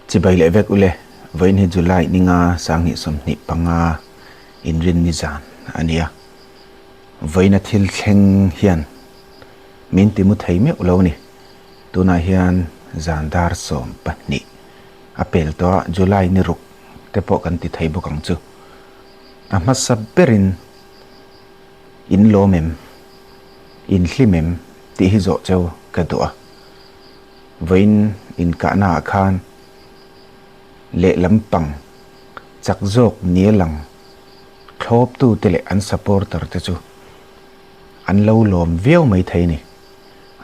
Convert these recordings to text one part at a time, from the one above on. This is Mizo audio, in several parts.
Chibai leh vek ule, vawiin hi July ninga 2025 inrin ni zan a ni a. Vawiina thil thleng hian min ti mu thei meuh lo ni. Tunah hian zan dar 12 a pel tawh a, July ni ruk te pawh kan ti thei bawk ang chu. A hmasa berin in lawm em, in hlim em tih hi zawh cheu ka duh a. Vawiin inkahnaah khan lehlam pang chak zawk nia lang thlawptute leh an supporter te chu an lo lawm viau mai thei a ni.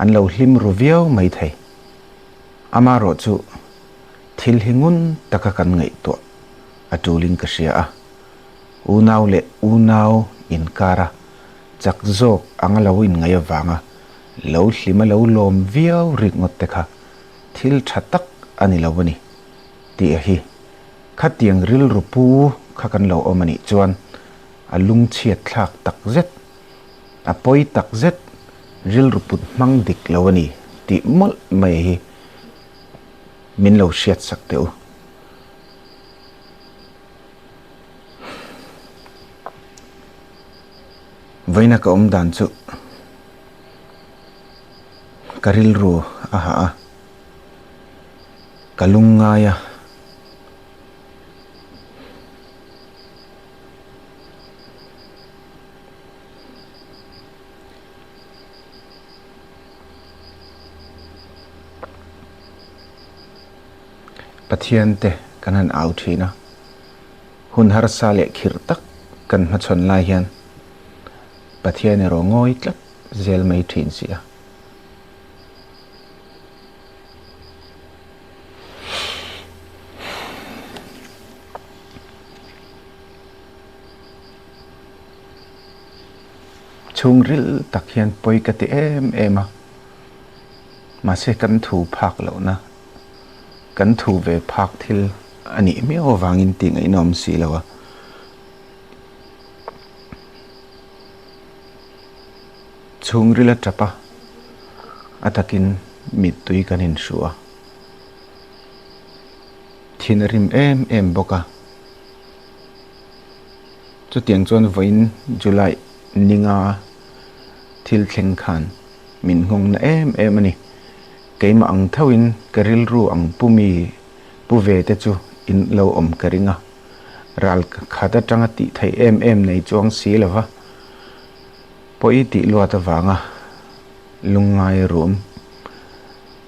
An lo hlim ru viau mai thei. Amaherawh chu thil hi ngun taka kan ngaihtuah a tulin ka hria a. Unau leh unau inkara chak zawk anga lo inngaih avanga lo hlim a lo lawm viau rikngawt te kha thil tha tak a ni lo a ni tih a hi. Khatiang rilru pu kha kan lo awm a nih chuan a lungchhiat thlak tak zet, a pawi tak zet, rilru put hmang dik lo a ni tih mawlh mai hi min lo hriat sak teh u. Vawiina ka awm dan chu ka rilru a hah a, ka lung ngai a. Pathian te kan han au thin a, hun harsa leh khirh tak kan hmachhawn lai hian Pathian erawh ngawi tlat zel mai thin si a. Chhungril tak hian pawi ka ti em em a, mahse kan thu phak lohna, kan thu ve phak thil a nih miau avangin tih ngaihna awm si lo a. Chhungril a tap a, a takin mittui kan inhru a, thin a rim em em bawk a. Chutiang chuan vawiin July ninga thil thleng khan min nghawng na em em a ni. Keimah ang thoin ka rilru ang pu mi pu ve te chu in lo awm ka ring a. Ral khat atanga tih theih em em nei chuang si lo va, pawi tih luat avanga lungngai rum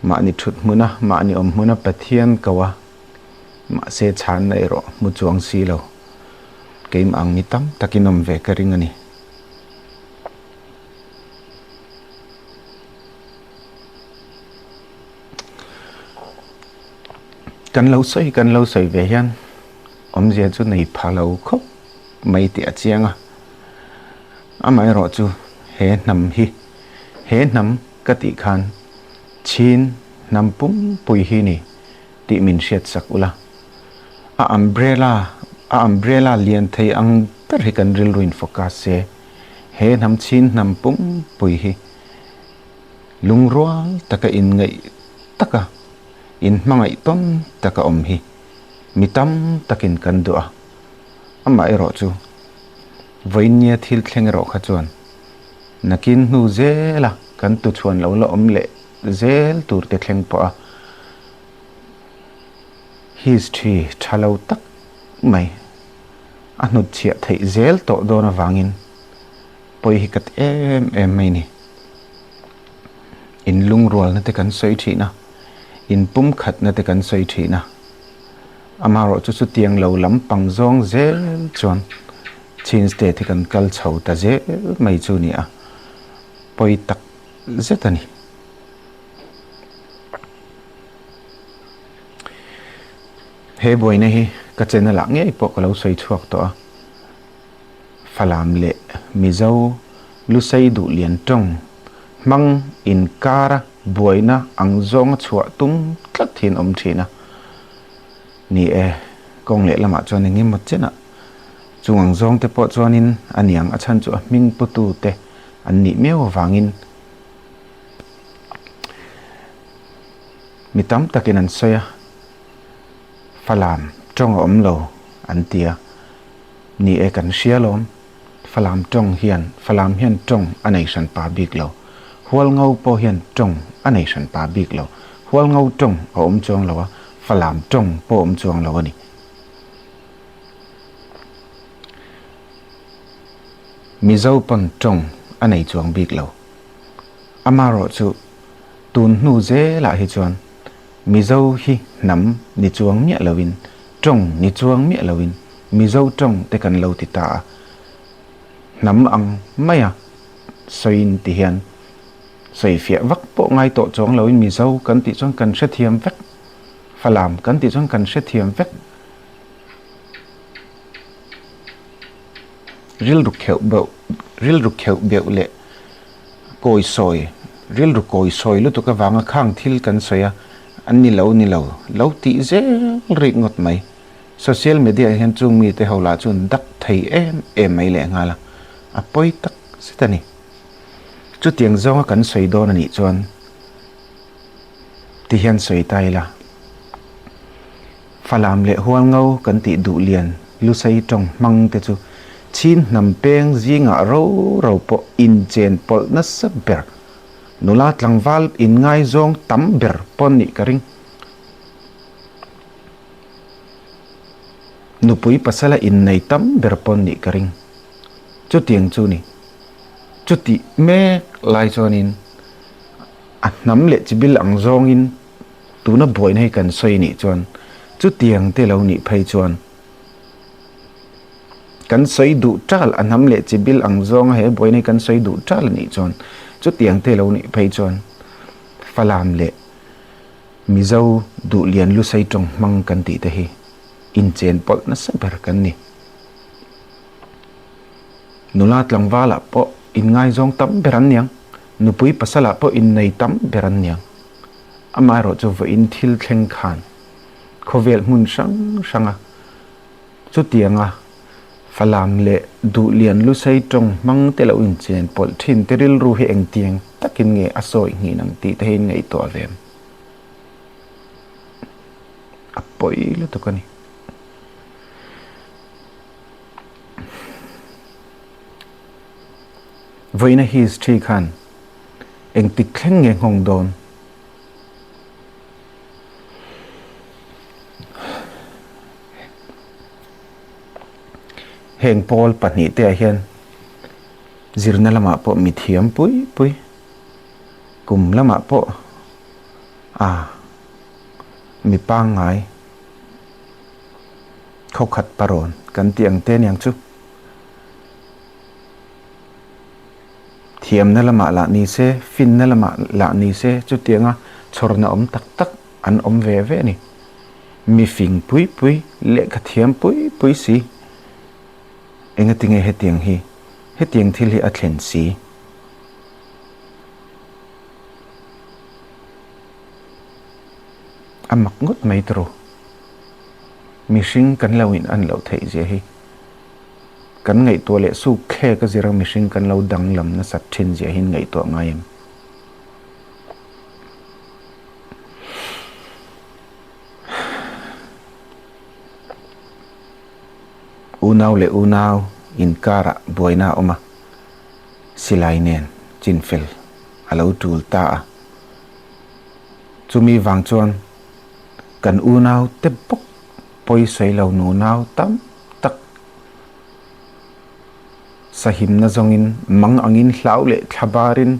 mahni thut hmuna mahni awm hmuna Pathian ko a. Mahse chhanna erawh hmu chuang si lo. Keimah ang mi tam takin awm ve ka ring a ni. Kan lo sawi kan lo sawi ve hian awmzia chu nei pha lo khawp mai tih a chiang a. Amaherawh chu he hnam hi he hnam ka tih khan Chin hnam pumpui hi ni. tih min hriat sak ula. A umbrella, a umbrella lian thei ang ber hi kan rilru in focus se, he hnam chhin hnam pumpui hi lungrual taka inngaih taka, inhmangaih tawn taka awm hi mi tam takin kan duh a. Amaherawh chu vawiinnia thil thleng erawh kha chuan nakin hnu zela kan tuchhuan lo la awm leh zel tur te thleng pawh a history tha lo tak mai a hnutchhiah theih zel tawh dawn avangin pawi hi ka ti em em mai ni. In lungrualna te kan sawi thin a, in pumkhatna te kan sawi thin a, amaherawh chu chutiang lo lampang zawng zel chuan Chin State hi kan kal chho ta zel mai chu ni a, pawi tak zet a ni. He buaina hi ka channel ah ngei pawh ka lo sawi chhuak tawh a, Falam leh Mizo Lusei Duhlian tawng hmang inkara buaina ang zawnga chhuah tum tlat hi an awm thin a. Ni e, kawng lehlamah chuan engemaw chenah chung ang zawng te pawh chuanin a niang a chhan chu a hming putu te an nih miau avangin Mi tam takin an sawi a. Falam tawng a awm lo an ti a, ni e kan hria lawm. Falam tawng hian Falam hian tawng a nei hran pa bik lo. Hualngo pawh hian tawng a nei hran pa bik lo. Hualngo tawng a awm chuang lo a, Falam tawng pawh a awm chuang lo a ni. Mizo pawn tawng a nei chuang bik lo. Amaherawh chu tun hnu zelah hi chuan Mizo hi hnam ni chuang miah loin, tawng ni chuang miah loin Mizo tawng te kan lo ti ta a. Hnam ang maia sawiin ti hian sawifiah vak pawh ngai tawh chuang loin Mizo kan tih chuan kan hrethiam vek, Falam kan tih chuan kan hrethiam vek. Rilru kheuh beuh, rilru kheuh beuh leh kawi sawi, rilru kawi sawi lutuk avanga khang thil kan sawi a, an ni lo ni lo, lo tih zel rik ngawt mai. Social media ah hian chung mite ho lah chuan dak thei em em mai leh nghal a, a pawi tak zet a ni. Chutiang zawnga kan sawi dawn a nih chuan ti hian sawi ta ila. Falam leh Hualngo kan tih duh lian Lusei tawng hmang te chu Chin hnam peng zingah ro ro pawh inchen pawlh nasa ber, nula tlangval inngaizawng tam ber pawn nih ka ring. Nupui pasala innei tam ber pawn nih ka ring. Chutiang chu ni. Chutih mek lai chuanin a hnam leh chibil ang zawngin Tuna buaina hi kan sawi nih chuan chutiang te lo nih phei chuan kan sawi duh tal a hnam leh chi bil ang zawnga he buaina hi kan sawi duh tal a nih chuan chutiang te lo nih phei chuan Falam leh Mizo Duhlian Lusei tawng hmang kan tih te hi inchen pawlh nasa ber kan ni. Nula tlangvalah pawh inngaizawng tam ber an niang, nupui pasalah pawh innei tam ber an niang. Amaherawh chu vawiin thil thleng khan khawvel hmun hrang hranga chutianga Falam leh Duhlian Lusei tawng hmang te lo inchen pawlh thin te rilru hi engtiang takin nge a sawi nghin ang tih te hi in ngaihtuah ve em? A pawi lutuk a ni. Vawiina history khan Engtik thleng nge nghawng dawn? Heng pawl pahnihte ah hian zirna lamah pawh mithiam pui pui, kum lamah pawh a mi pangngai khawkhat parawn kan tih ang te aniang chu. Thiamna lamah lah ni se, finna lamah lah ni se chutianga chhawrna awm tak tak an awm ve ve a ni. Mi fing pui pui, lehkha thiam pui pui si. Engatinge hetiang hi, hetiang thil hi a thlen si? A mak ngawt mai tawrh. Mihring kan lo in an loh theih zia hi. Kan ngaihtuah leh suk thlek a zira mihring kan lo danglam nasat thin zia hian ngaihtuah ngai em? Unau leh unau inkarah buaina a awm a, silai nen chinfel a lo tul ta a. Chumi vang chuan kan unau te bawk pawi sawi lo nunau tam tak sahimna zawngin mang angin hlau leh thla barin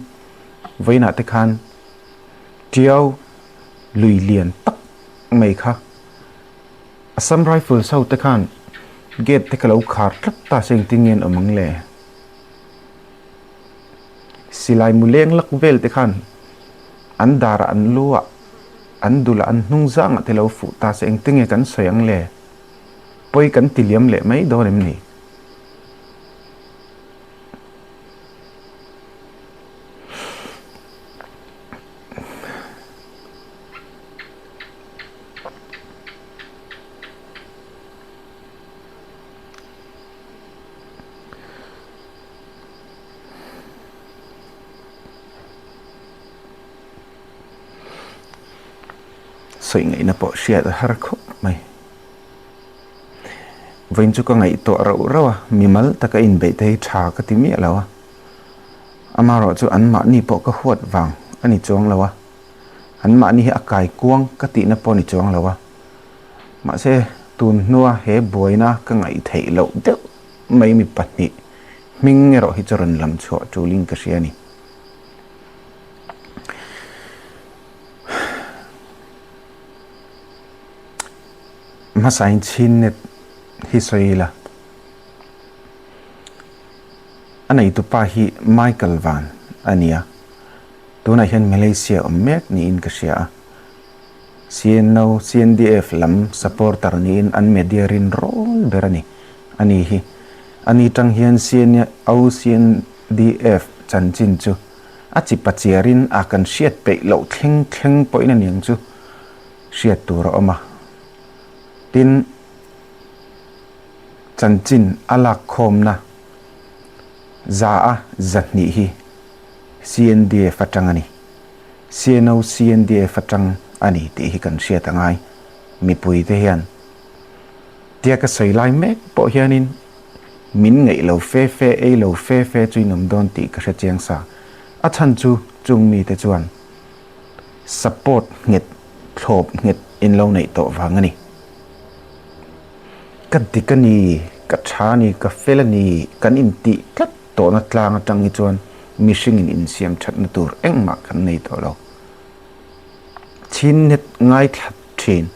vawiinah te khan tiau lui lian tak mai kha Assam Rifles ho te khan gate te ka lo khar tlat ta se engtin nge an awm ang le? Silai mu leng lak vel te khan an darah an lu ah an dulah an hnung zangah te lo fuh ta se engtin nge kan sawi ang le? Pawi kan ti liam leh mai dawn em ni? Sawi ngaihna pawh hriat a har khawp mai. Vawiin chu ka ngaihtuah rauh rauh a, mimal taka inbeih te hi tha ka ti miah lo a. Amaherawh chu anmahni pawh ka huat vang a ni chuang lo a, anmahni hi a kaikuang ka tihna pawh a ni chuang lo a. Mahse, tun hnua he buaina ka ngaihtheih loh deuh mai mi pahnih hming erawh hi chu rawn lam chhuah tulin ka hria a ni. Hmasain chhinnet hi sawi ila. A neitupa hi Michael Van a ni a, tunah hian Malaysia awm mek niin ka hria a. CNO, CNDF lam supporter niin an media rin rawl ber a ni. A ni hi. A ni tang hian CNO, CNDF chanchin chu a chi pachiarin a kan hriat peih loh thleng thleng pawhin a niang chu hriat tur a awm a. Tin, chanchin a lak khawmna za a 200 hi CNDF atang a ni. CNO CNDF atang a ni tih hi kan hriat a ngai. Mipuite hian tia ka sawi lai mek pawh hianin min ngaih lo fe fe, ei lo fe fe chu in awm dawn tih ka hre chiang sa. A chhan chu chung mite chuan support nghet, thlawp nghet in lo neih tawh vang a ni. Ka dik a ni, ka tha a ni, ka fel a ni, kan intih tlat tawhna tlang atang hi chuan mihringin insiam thatna tur engmah kan nei tawh lo. Chinnet ngaithla thin,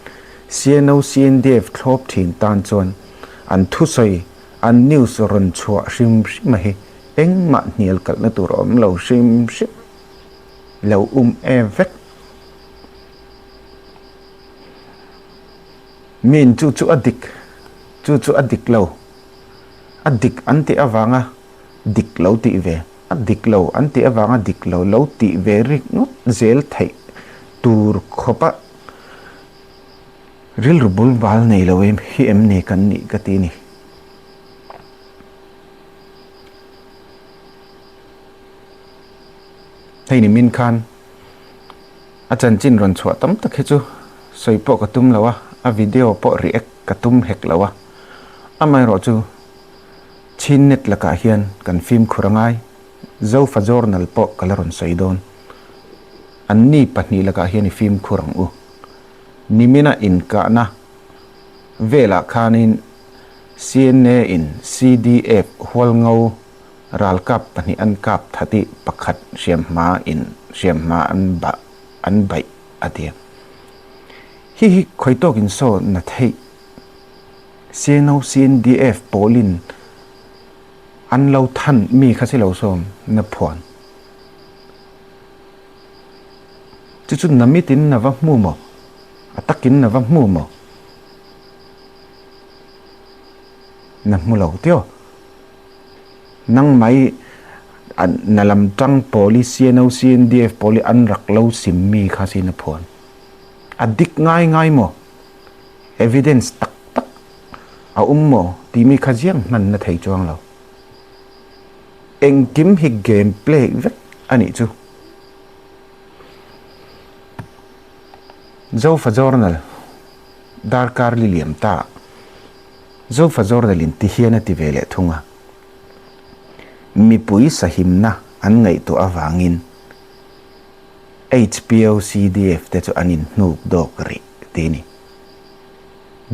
CNO CNDF thlawp thin tan chuan an thusawi, an news rawn chhuah hrim hrim a hi engmah hnial kalhna tur a awm lo hrim hrim. Lo um e vek. Miin chu chu a dik, chu chu a dik lo. A dik an tih avanga dik lo tih ve, a dik lo an tih avanga dik lo lo tih ve rik ngawt zel theih tur khawpa rilru bul bal nei lo em hi em ni kan nih ka ti ni. Hei ni min khan a chanchin rawn chhuah tam tak hi chu sawi pawh ka tum lo a, a video pawh react ka tum hek lo a. Amaherawh chu Chin net lakah hian kan fimkhur a ngai, Zofa Journal pawh ka la rawn sawi dawn. Anni pahnih lakah hian i fimkhur ang u. Nimina inkahna velah khanin CNA in CDF hualngo Ralkap pahnih an kap tha tih pakhat hriamhma in hriamhma an bah an baih a ti. Hi hi khawi tawk in saw na theih CNO CNDF pawl in an lo than mi kha si lo sawm na phuan. Chu chu na mit in na va hmu maw? A tak in na va hmu maw? Na hmu lo tio. Nang mai na lam tang pawl i CNO CNDF pawl i an rak lo sim mi kha si na phuan. A dik ngai ngai maw? Evidence tak tak a um maw timi kha ziang hman na thei chuang lo. Engkim hi game play vek a nih chu. Zofa Journal darkar li liam ta. Zofa Journal-in ti hian a ti ve leh thung a, mipui sahimna an ngaihtuah avangin HPOCDF te chu an inhnuk dawk rih ti a ni.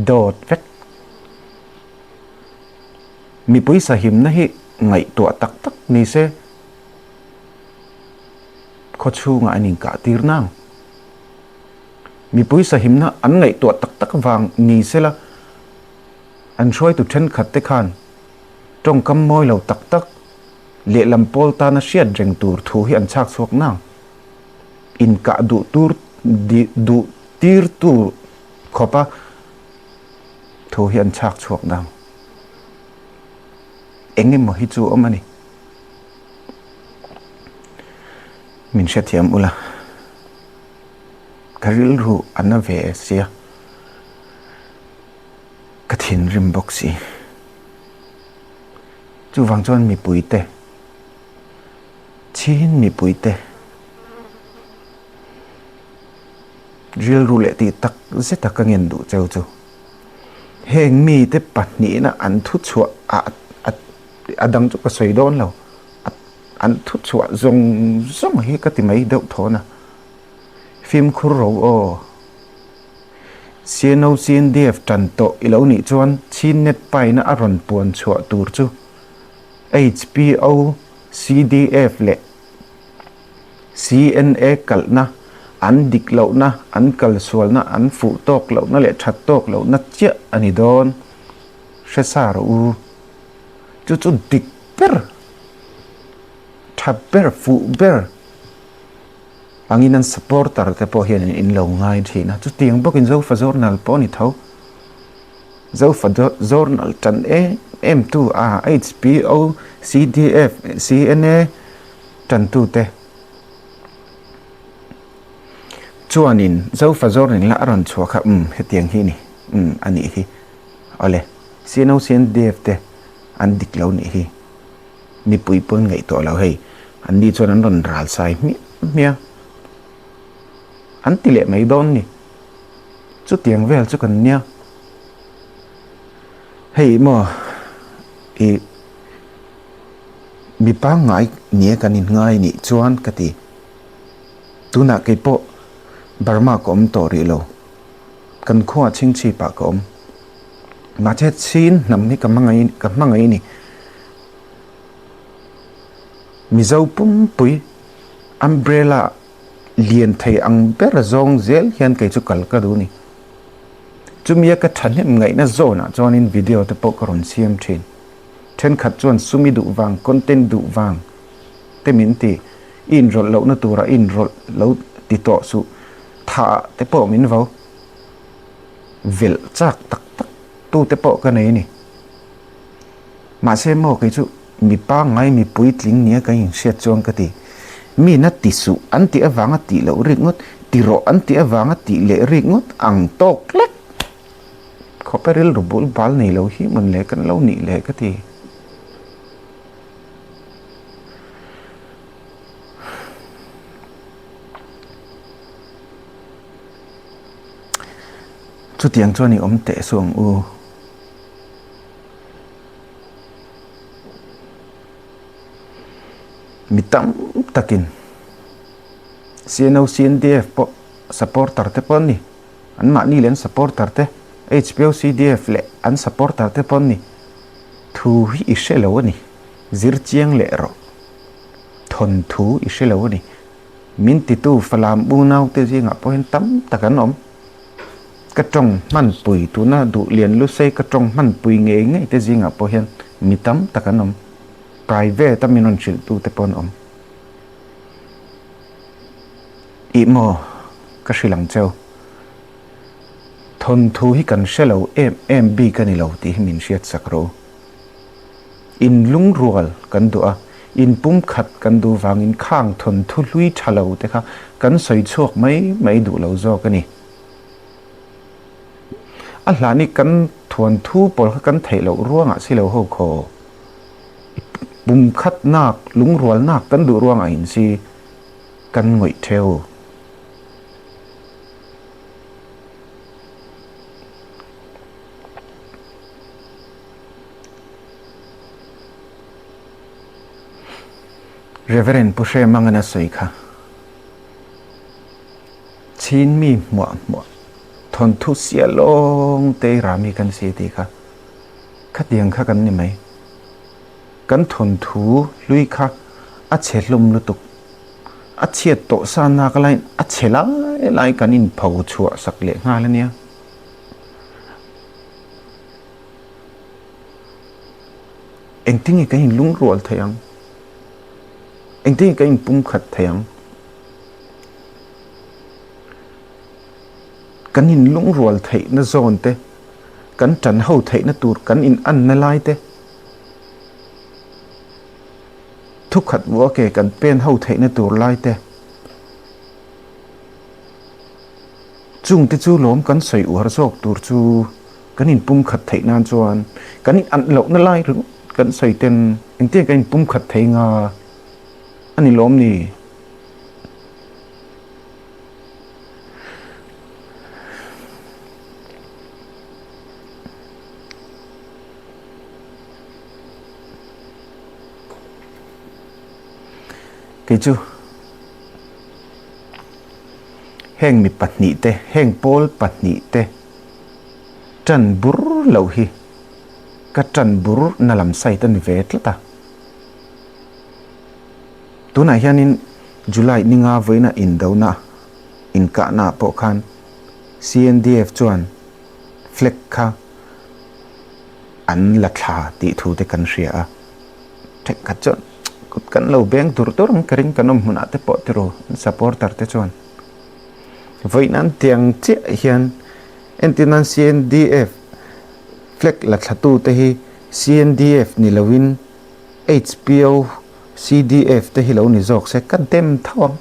Dawt vek. Mipui sahimna hi ngaihtuah tak tak ni se khawchhungah an inkah tir nang. Mipui sahimna an ngaihtuah tak tak vang ni sela an hruaitu thenkhat te khan tawngkam mawi lo tak tak lehlam pawl tana hriat reng tur thu hi an chhak chhuak nang. Inkah duh tur duh tir tur khawpa thu hi an chhak chhuak nang. Eng emaw hi chu awm a ni. Min hrethiam ula. Ka rilru a na ve sia, ka thinrim bawk si. Chuvang chuan mipuite, chhin mipuite rilru leh tih tak zeta ka ngen duh cheu chu. Heng mite pahnihna an thuchhuah ah a dang chu ka sawi dawn lo, an thuchhuah zawng zawng hi ka ti mai deuh thawn a, fimkhur ro aw. CNOCNDF tan tawh i lo nih chuan Chinnet paina a rawn puan chhuah tur chu HPO, CDF leh CNA kalhna, an dik lohna, an kalsualna, an fuh tawk lohna leh that tawk lohna chiah a ni dawn. Hre sa rawh u. Chu chu dik ber, tha ber, fuh ber angin an supporter te pawh hian in lo ngai thin a. Chutiang bawkin Zofa Journal pawh a ni tho. Zofa Journal tan em em tu a HPO, CDF, CNA tantute chuanin Zofa Journal a rawn chhuah kha umm hetiang hi ni umm a nih hi. Awle, CNO CNDF te an dik lo nih hi. Mipui pawn ngaihtuah lo hei, anni chuan an rawn ral sai hmiah hmiah a, an ti leh mai dawn ni. Chutiang vel chu kan nia. Hei maw i mi pangngai nia kan inngai nih chuan ka ti. Tunah kei pawh Burma ka awm tawh rih lo. Kan khuaah chhingchhipah ka awm. Mahse chin hnam hi ka hmangaih ka hmangaih a ni. Mizo pumpui umbrella lian thei ang ber zawng zel hian kei chu kal ka duh a ni. Chumia ka thahnem ngaihna zawnah chuanin video te pawh ka rawn siam thin. Thenkhat chuan sumi duh vang, content duh vang te min ti. I inrawlh lohna turah i inrawlh lo ti tawh suh. Tha te pawh min vo. Velh chak tak tak tu te pawh ka nei a ni. Mahse maw kei chu mi pangngai mi puitling nia ka inhriat chuan ka ti. Mi na ti suh an tih avanga tih loh rik ngawt, ti rawh an tih avanga tih leh rik ngawt ang tawk lek khawpa rilru bul bal nei lo hi mawn le kan lo nih le ka ti. Chutiang chuan i awm teh suh ang u. Mi tam takin CNO, CNDF pawh supporter te pawh an ni. Anmahni leh an supporter te, HPO, CDF leh an supporter te pawh an ni. Thu hi i hre lo a ni. Zir chiang leh rawh. Thawnthu i hre lo a ni. Min titu Falam unaute zingah pawh hian tam tak an awm. Ka tawng hmanpui, tuna Duhlian Lusei ka tawng hmanpui ngei ngei te zingah pawh hian mi tam tak an awm. Private a min rawn hrilhtu te pawh an awm. Ih maw, ka hrilh ang cheu. Thawnthu hi kan hre lo em em bik a ni lo tih hi min hriatsak rawh u. In lungrual kan duh a, in pumkhat kan duh vangin khang thawnthu hlui tha lo te kha kan sawi chhuak mai mai duh lo zawk a ni. A hlahni kan thuanthu pawl kha kan theih loh ruangah si lo ho khaw. Pumkhat nak, lungrual nak kan duh ruangah in si kan ngawih theu. Reverend Pu Hremangana sawi kha Chin mi hmuah hmuah thawnthu sia lawng te rami kan si tih kha khatiang kha kan ni mai. Kan thawnthu hlui kha a chhe hlawm lutuk. A chhiat tawh sa nak laiin a chhe lai lai kan inpho chhuah sak leh nghal a nia. Engtin nge kan inlungrual thei ang? Engtin nge kan inpumkhat thei ang? Kan inlungrual theihna zawn te, kan tan ho theihna tur kan inanna lai te, thukhat vua ke kan pen ho theihna tur lai te, chungte chu lawm kan sawi uar zawk tur chu. Kan inpumkhat theih nan chuan kan in anh lohna lai ringawt kan sawi ten engtiang kan inpumkhat thei nga a ni lawm ni? Kei chu heng mi pahnihte, heng pawl pahnihte ṭan bur loh hi ka ṭan bur na lam side a ni ve tlat a. Tunah hianin July ninga vawiina indona inkahnaah pawh khan CNDF chuan flag kha an la thla tih thu te kan hria a. Thenkhat chuan kut kan lo beng dur dur ang ka ring kan awm hmunah te pawh tiraw an supporter te chuan vawiin an tiang chiah hian entir nan CNDF flag la thla tu te hi CNDF ni loin HPO CDF te hi lo ni zawk se ka dem tho ang.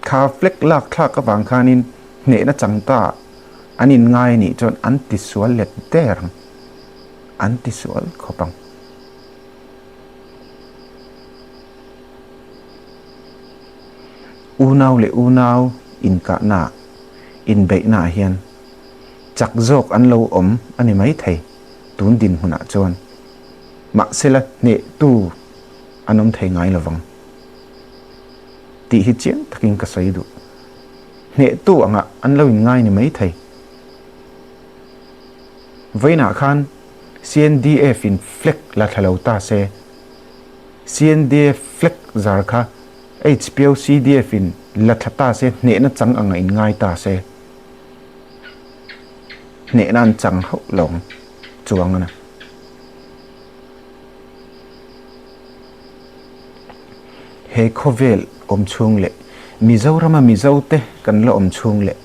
Kha flag lak thlak avang khanin hnehna chang ta an inngai anih chuan an tisual let der ang, an tisual khawp ang. Unau leh unau inkahnaah, inbeihnaah hian chak zawk an lo awm a ni maithei tun dinhmunah chuan. Mahsela hnehtu an awm thei ngai lovang tih hi chiang takin ka sawi duh. Hnehtu angah an lo inngai ni maithei. Vawiinah khan CNDF in flag la thla lo ta se, CNDF flag zar kha HPOCDF in la thla ta se hnehna chang angah inngai ta se, hnehna an chang hauh lo ang chuang a na. He khawvel awm chhung leh Mizorama Mizote kan la awm chhung leh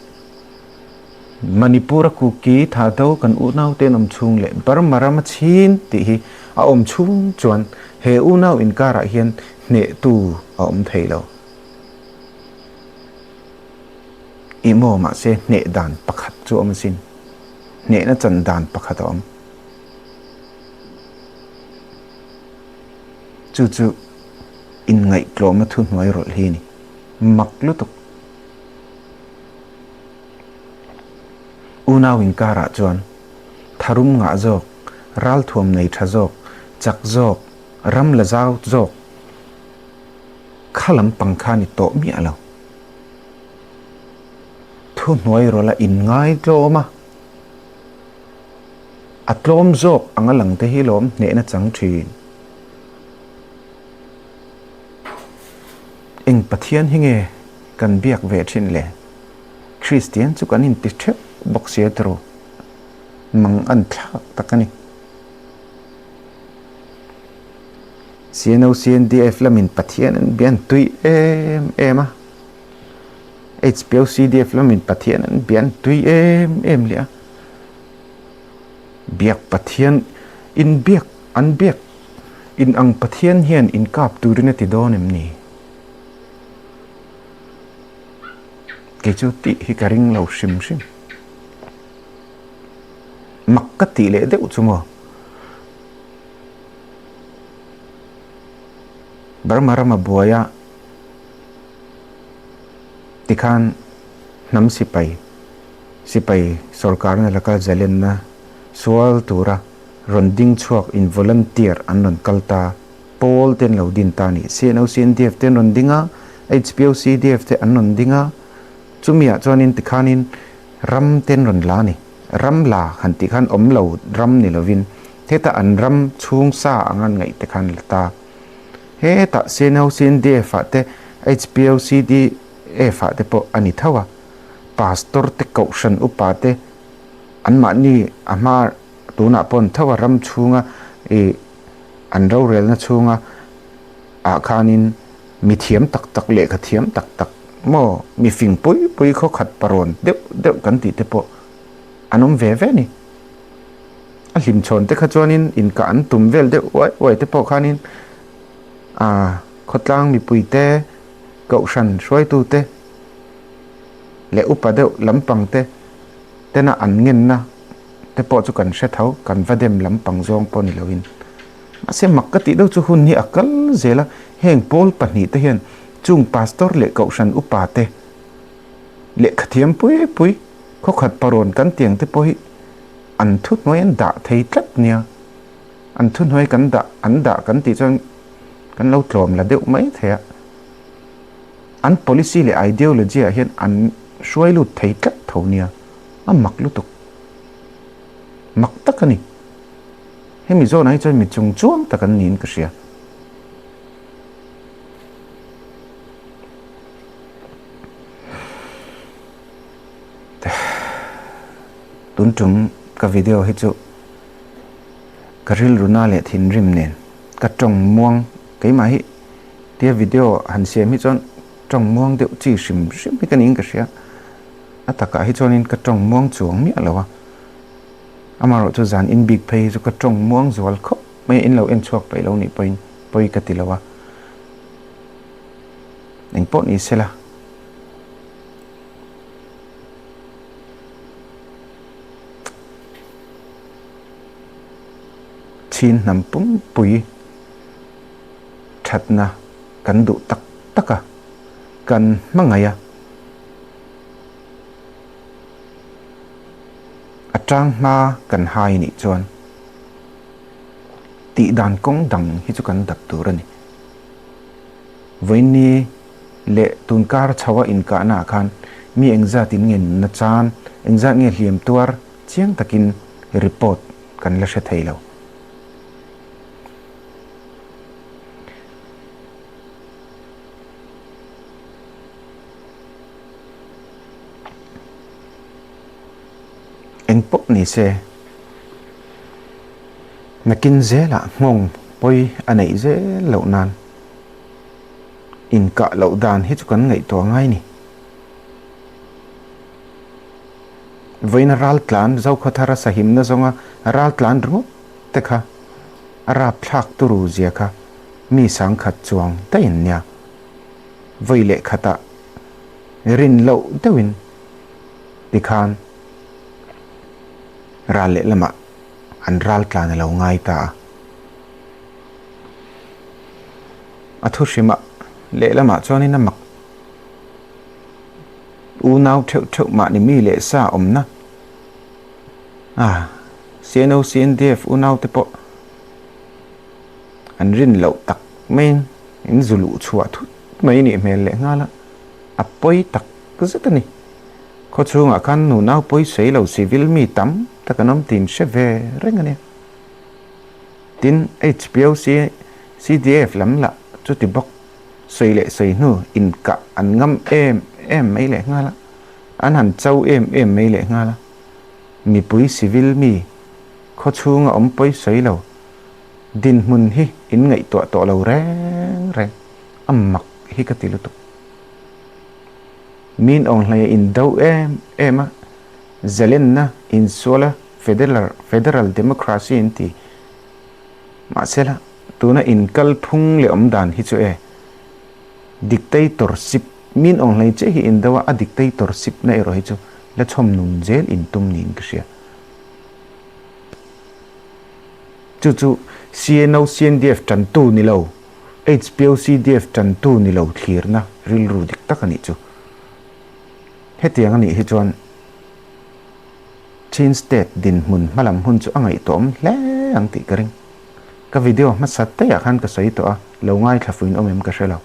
Manipur-a Kuki Thado kan unaute an awm chhung leh Burma rama Chin tih hi a awm chhung chuan he unau inkarah hian hnehtu a awm thei lo. Ih maw mahse hneh dan pakhat chu a awm asin. Hnehna chan dan pakhat a awm. Chu chu inngaihtlawmna thuhnuai rawlh hi a ni. Mak lutuk. Unau inkarah chuan tharum ngah zawk, ralthuam nei tha zawk, chak zawk, ram la zau zawk kha lampang kha ni tawh miah lo. Thuhnuai rawlh a inngaihtlawm a. A tlawm zawk anga lang te hi lawm hnehna chang thin. Eng Pathian hi nge kan biak ve thin le? Kristian chu kan inti theuh bawk sia tiraw? Mang an thlak tak a ni. CNO CNDF lamin Pathian an bian tui em em a. HPO CDF lamin Pathian an bian tui em em leh a. Biak Pathian in biak an biak in ang Pathian hian in kap turin a ti dawn em ni? Kei chu tih hi ka ring lo hrim hrim. Mak ka tih leh deuh chu maw? Burma rama buaia tikhan hnam sipai Sipai sorkarna laka zalenna sual tura rawn ding chhuak in volunteer an rawn kal ta, pawl te an lo din ta a ni. CNOCNDF te an rawn ding a, HPOCDF te an rawn ding a, chumiah chuanin tikhanin ram te an rawn la a ni. Ram la han tih khan awm lo ram ni lovin hetah an ram chhung sa anga an ngaih te khan la ta. Hetah CNOCNDF ah te HPOCDF ah te pawh a ni tho a. Pastor te kohhran upa te anmahni a hma tunah pawh tho a ram chhunga ih an rorelna chhunga ah khanin mi thiam tak tak lehkha thiam tak tak maw mi fing pui pui khawkhat parawn deuh deuh kan tih te pawh an awm ve ve a ni. A hlimchhawn te kha chuanin inkah an tum vel deuh uai uai te pawh khanin ah khawtlang mipui te kohhran hruaitu te leh upa deuh lampang te tena an ngenna te pawh chu kan hre tho, kan va dem lampang zawng pawh ni loin. Mahse mak ka tih deuh chu hun hi a kal zel a, heng pawl pahnihte hian chung pastor leh kohhran upa te lehkhathiam pui pui khawkhat parawn kan tiang te pawh hi an thuhnuai an dah thei tlat nia. An thuhnuai kan dah an dah kan tih chuan. Kan lo tlawm la deuh mai thei a. An policy leh ideology ah hian an hruai lut thei tlat tho nia, a mak lutuk. Mak tak a ni. Hemi zawnah hi chuan mi chung chuang tak an niin ka hria. Tun tum ka video hi chu ka rilru na leh thinrim nen ka tawng muang keimah hi tia video han siam hi chuan tawng muang deuh chi hrim hrim hi ka niin ka hria. A takah hi chuanin ka tawng muang chuang miah lo a. Amaherawh chu zan in bik phei hi chu ka tawng muang zual khawp mai a, in lo en chhuak peih lo nih pawhin pawi ka ti lo a. Engpawh ni sela. Chin hnam pumpui thatna kan duh tak tak a, kan hmangaih a. A tang hma kan hai nih chuan tih dan kawng dang hi chu kan dap tur a ni. Vawiinni leh tunkar chho a inkahna ah khan mi engzat in nge nunna chan, engzat nge hliam tuar chiang takin report kan la hre thei lo. Eng pawh ni se, nakin zelah nghawng pawi a neih zel loh nan inkah loh dan hi chu kan ngaihtuah ngai ni. Vawiina raltlan Zokhawthara sahimna zawnga raltlan ringawt te kha a rapthlak turu zia kha mi sangkhat chuang daih an nia. Vawi leh khatah rin loh deuhin tikhan ral lehlamah an raltlan a lo ngai ta a. A thu hrimah lehlamah chuanin a mak unau theuh theuh mahni mi leh sa awmna a CNO CNDF unau te pawh an rin loh tak maiin in zu luh chhuah thut mai nih hmel leh nghal a, a pawi tak zet a ni. Khawchhungah khan nunau pawi sawi lo civil mi tam tak an awm tih hre ve reng a nia. Tin, HPOC, CDF lam lah chuti bawk sawi leh sawi hnu inkah an ngam em em mai leh nghal a, an han cho em em mai leh nghal a. Mipui civil mi khawchhunga awm pawi sawi lo dinhmun hi in ngaihtuah tawh lo reng reng a mak hi ka ti lutuk. Min awng hlei a indo em em a, zalenna insual a federal federal democracy in ti. Mahsela tuna inkal phung leh awm dan hi chu e dictatorship min awng hlei chiah hi indo a, a dictatorship na erawh hi chu la chhawm nun zel intum niin ka hria. Chu chu CNO CNDF tantu ni lo, HPO CDF tantu ni lo thlirna rilru dik tak a nih chu. Hetiang a nih hi chuan Chin State dinhmun hmalam hun chu a ngaihtuahawm hle ang tih ka ring. Ka video hmasa teiah khan ka sawi tawh a, lo ngaithla fuin awm em ka hre lo.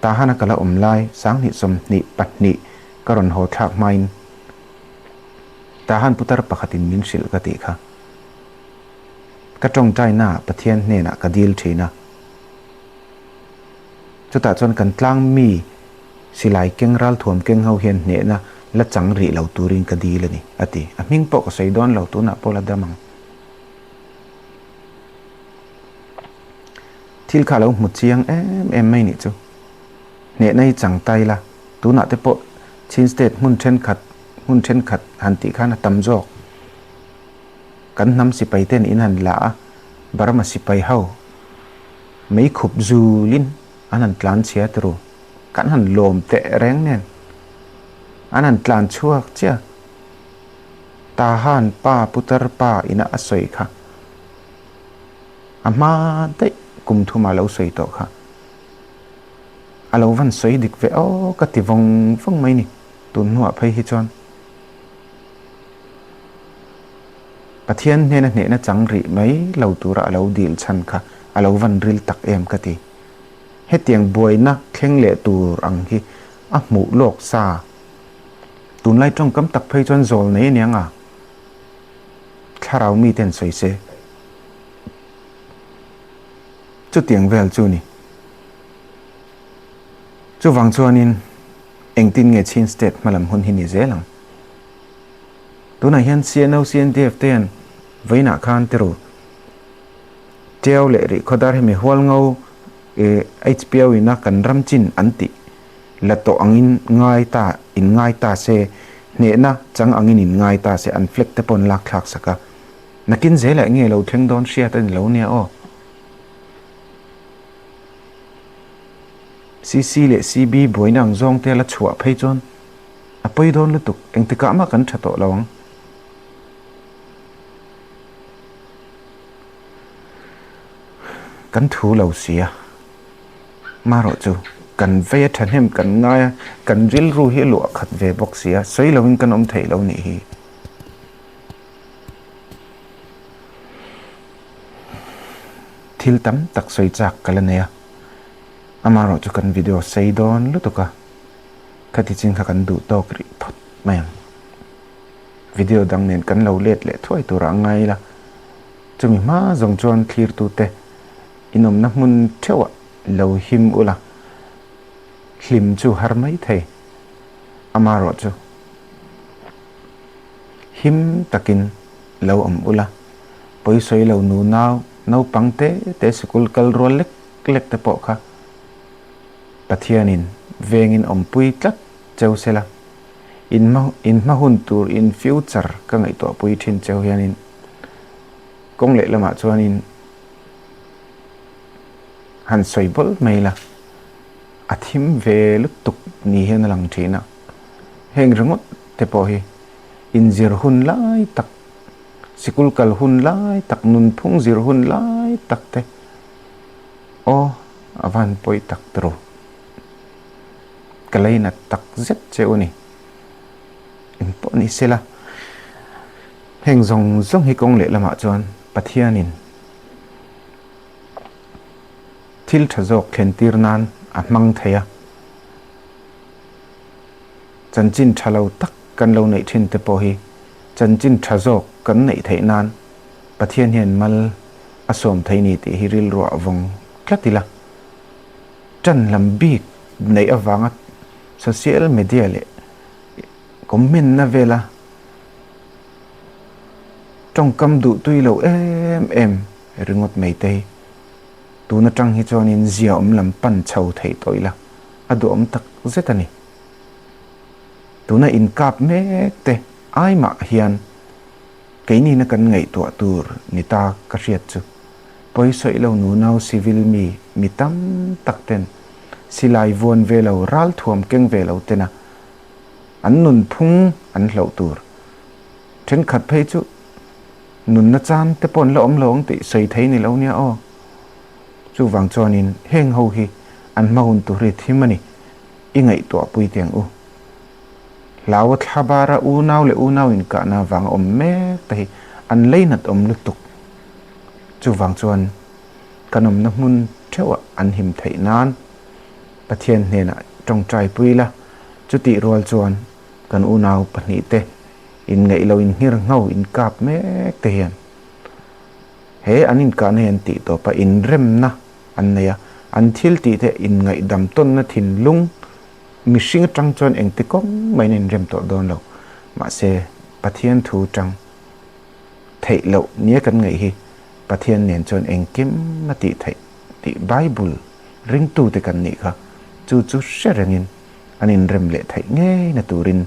Tahana ka la awm lai sanghnih 22 ka rawn haw thlak hmain Tahan putar pakhatin min hrilh ka tih kha. Ka tawngtaina Pathian hnenah ka dil thin a. Chutah chuan kan tlang mi silai keng ralthuam keng ho hian hnehna la chang rih lo turin ka dil a ni, a ti. A hming pawh ka sawi dawn lo, tunah pawh la dam ang. Thil kha lo hmu chiang em em mai nih chu. Hnehna hi chang ta ila, tunah te pawh Chin State hmun thenkhat hmun thenkhat han tih khan a tam zawk. Kan hnam sipai ten in han la a, Burma sipai ho mei khup zulin an han tlan chhia turu, kan han lawm teh reng nen an han tlan chhuak chiah. Tahan pa putar pa ina a sawi kha a hma daih kum thuma lo sawi tawh kha. A lo van sawi dik ve aw ka ti vawng vawng mai ni tun hnuah phei hi chuan Pathian hnena hnehna chang rih mai lo tura a lo dil chhan kha a lo van ril tak em ka ti. Hetiang buaina thleng leh tur ang hi a hmuh lawk sa. Tunlai tawngkam tak phei chuan zawl nei aniang a, thlarau miten sawi se. Chutiang vel chu ni. Chuvang chuanin engtin nge Chin State hmalam hun hi ni zel ang? Tunah hian CNO, CNDF te hian vawiinah khan tiru Tiau leh rih khawdar hi mi hualngo HPO ina kan ram chin an tih la tawh angin ngai ta in ngai ta se, hnehna chang angin in ngai ta se an flag te pawh an lak thlak sak a. Nakin zelah nge lo thleng dawn hriat a ni lo nia aw. CC leh CB buaina ang zawng te la chhuah phei chuan a pawi dawn lutuk, engtikah mah kan tha tawh lo ang. Kan thu lo sia, marawh chu kan vei a thahnem kan ngai a, kan rilru hi a luah khat ve bawk sia, sawi loin kan awm theih lo nih hi. Thil tam tak sawi chak ka la nei a, amaherawh chu kan video sei dawn lutuk a, khati chin kha kan duh tawk rih phawt mai ang. Video dang nen kan lo let leh thuai turah a ngai ila, chumi hma zawng chuan thlirtute inawmna hmun theuhah lo him ula, hlim chu har mai thei, amaherawh chu. Him takin lo awm ula, pawisawi lo nunau naupang te te sikul kal rual lek lek te pawh kha Pathianin vengin awmpui tlat cheu sela, in in hma hun tur in future ka ngaihtuahpui thin cheu hianin kawng leh lamah chuanin han sawi bawlh mai la, a thim ve lutuk ni hian a lang thin a, heng ringawt te pawh hi inzir hun lai tak, sikul kal hun lai tak, nunphung zir hun lai tak te aw a van pawi tak tawh ka lainat tak zet che u ni. Eng pawh ni sela, heng zawng zawng hi kawng leh lamah chuan Pathianin thil tha zawk thlen tir nan a hmang thei a. Chanchin tha lo tak kan lo neih thin te pawh hi chanchin tha zawk kan neih theih nan Pathian hian mal a sawm thei ni tih hi rilruah vawng tlat ila. Tan lam bik neih avanga social media leh comment na vela tawngkam duh tui lo em em ringawt mai te hi tun atang hi chuanin zia awm lam pan chho theih tawh ila a duhawm tak zet a ni. Tuna inkap mek te ai mah hian keinina kan ngaihtuah tur ni ta ka hriat chu pawisawi lo nunau civil mi mi tam tak ten silai vuan ve lo ralthuam keng ve lo tena an nunphung an hloh tur thenkhat phei chu nunna chan te pawh an la awm lo ang tih sawi thei ni lo nia aw. Chuvang chuanin heng ho hi an hma hun tur hi thim a ni. I ngaihtuah pui teh ang u. Hlau a thla bara unau leh unau inkahna vang a awm mek te hi an leinat awm lutuk. Chuvang chuan kan awmna hmun theuhah an him theih nan Pathian hnenah tawngtai pui la, chutih rual chuan kan unau pahnihte inngaih lo inghir ngho inkap mek te hian he an inkahna hi an tih tawp a, inremna an nei a, an thil tih te inngaihdam tawnna thinlung mihring atang chuan engti kawng maiin a inrem tawh dawn lo. Mahse, Pathian thu tang theih loh nia kan ngaih hi Pathian nen chuan engkim a tih theih tih Bible ringtute kan nih kha chu chu hre rengin an inrem leh theih ngei na turin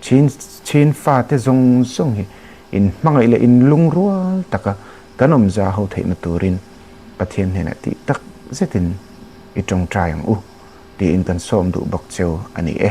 Chin Chin fate zawng zawng hi in hmangaih leh in lungrual taka kan awmza ho theihna turin Pathian hnenah tih tak zetin i tawngtai ang u tiin kan sawm duh bawk cheu a ni e.